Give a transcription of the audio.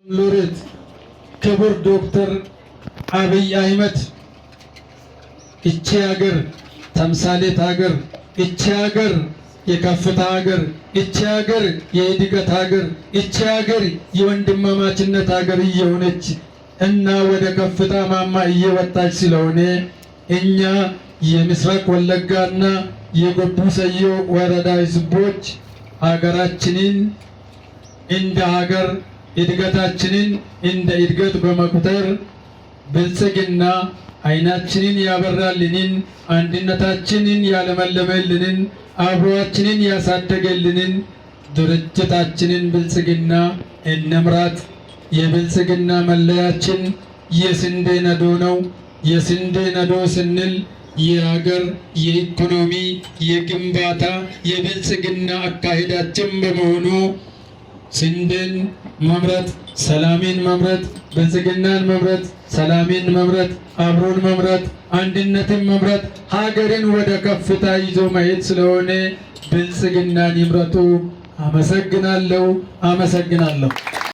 ሎሬት ክቡር ዶክተር አብይ አህመድ፣ እቺ ሀገር ተምሳሌት ሀገር፣ እቺ ሀገር የከፍታ ሀገር፣ እቺ ሀገር የእድገት ሀገር፣ እቺ ሀገር የወንድማማችነት ሀገር እየሆነች እና ወደ ከፍታ ማማ እየወጣች ስለሆነ፣ እኛ የምስራቅ ወለጋና የጎቡ ሰዮ ወረዳ ህዝቦች ሀገራችንን እንደ ሀገር፣ እድገታችንን እንደ እድገት በመቁጠር፣ ብልጽግና አይናችንን ያበራልንን፣ አንድነታችንን ያለመለመልንን፣ አብሮአችንን ያሳደገልንን ድርጅታችንን ብልጽግና እንምራት። የብልጽግና መለያችን የስንዴ ነዶ ነው። የስንዴ ነዶ ስንል የሀገር የኢኮኖሚ የግንባታ የብልጽግና አካሄዳችን በመሆኑ፣ ስንዴን መምረጥ፣ ሰላምን መምረጥ፣ ብልጽግናን መምረጥ፣ ሰላምን መምረጥ፣ አብሮን መምረጥ፣ አንድነትን መምረጥ፣ ሀገርን ወደ ከፍታ ይዞ መሄድ ስለሆነ ብልጽግናን ይምረጡ። አመሰግናለሁ። አመሰግናለሁ።